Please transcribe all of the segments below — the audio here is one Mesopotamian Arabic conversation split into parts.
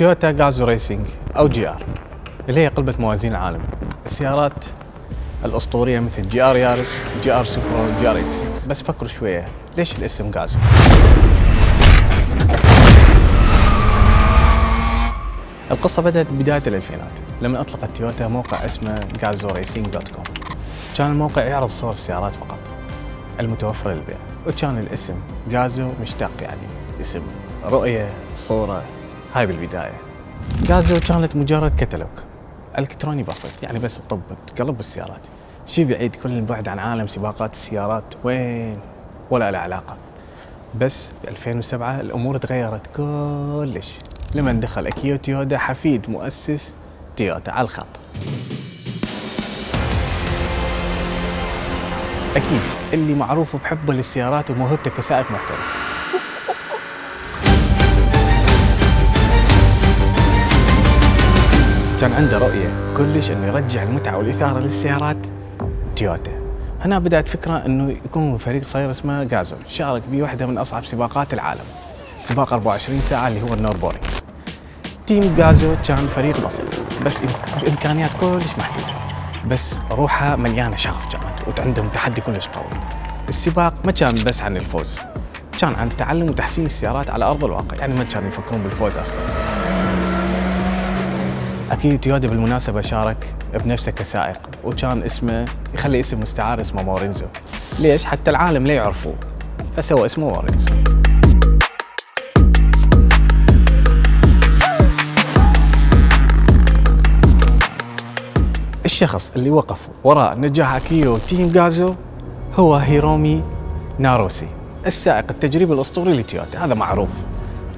تويوتا غازو ريسينج أو جي آر اللي هي قلبة موازين العالم. السيارات الأسطورية مثل جي آر يارس، جي آر سوبرا، جي آر 86. بس فكروا شوية، ليش الاسم غازو؟ القصة بدأت ببداية الألفينات لما أطلقت تويوتا موقع اسمه GazoRacing.com. كان الموقع يعرض صور السيارات فقط المتوفرة للبيع، وكان الاسم غازو مشتق يعني اسم رؤية صورة. هاي بالبداية. غازو كانت مجرد كتالوج الكتروني بسيط، يعني بس تقلب بالسيارات، شي بعيد كل البعد عن عالم سباقات السيارات، وين ولا له علاقة. بس في 2007 الأمور تغيرت كلش لما دخل أكيو تويودا حفيد مؤسس تويوتا على الخط. أكيد اللي معروف بحبه للسيارات وموهبته كسائق محترف. كان عنده رؤية كلش إنه يرجع المتعة والإثارة للسيارات تويوتا. هنا بدأت فكرة إنه يكون فريق صغير اسمه غازو، شارك بواحدة من أصعب سباقات العالم، سباق 24 ساعة اللي هو النوربورينغ. تيم غازو كان فريق بسيط بس بإمكانيات كلش محدودة، بس روحها مليانة شغف كانت، وعندهم تحدي كلش قوي. السباق ما كان بس عن الفوز، كان عن تعلم وتحسين السيارات على أرض الواقع، يعني ما كانوا يفكرون بالفوز أصلاً. أكيد تويوتا بالمناسبة شارك بنفسه كسائق، وكان اسمه يخلي اسم مستعار اسمه مورينزو. ليش؟ حتى العالم لا يعرفوه، فسوى اسمه مورينزو. الشخص اللي وقف وراء نجاح أكيو تيم غازو هو هيرومي ناروسي، السائق التجريبي الأسطوري لتويوتا. هذا معروف.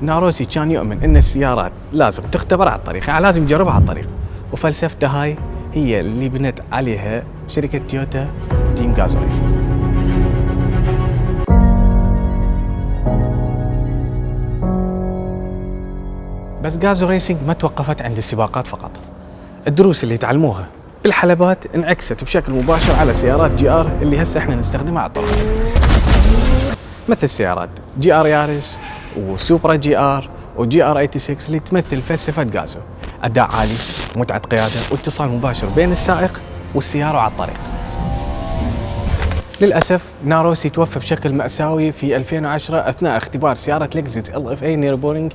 ناروسي كان يؤمن أن السيارات لازم تختبر على الطريق، يعني لازم يجربها على الطريق، وفلسفته هاي هي اللي بنت عليها شركة تويوتا تيم غازو ريسينج. بس غازو ريسينج ما توقفت عند السباقات فقط، الدروس اللي تعلموها بالحلبات انعكست بشكل مباشر على سيارات جي آر اللي هسه احنا نستخدمها على الطريق، مثل سيارات جي آر يارس وسوبرا جي آر وجي آر 86 اللي تمثل فلسفة غازو: أداء عالي، متعة قيادة، واتصال مباشر بين السائق والسيارة على الطريق. للأسف ناروسي توفى بشكل مأساوي في 2010 أثناء اختبار سيارة لكزس LFA نيربورينغ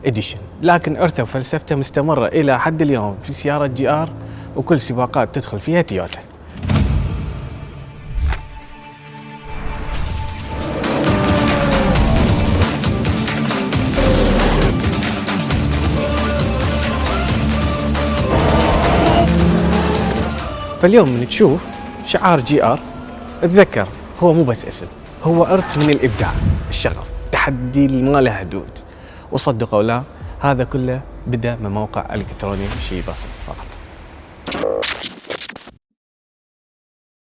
إديشن، لكن إرثه وفلسفته مستمرة إلى حد اليوم في سيارة جي آر وكل سباقات تدخل فيها تويوتا. فاليوم من تشوف شعار جي آر اتذكر هو مو بس اسم، هو إرث من الإبداع، الشغف، تحدي اللي ما له حدود. وصدقوا لا، هذا كله بدأ من موقع إلكتروني شيء بسيط فقط.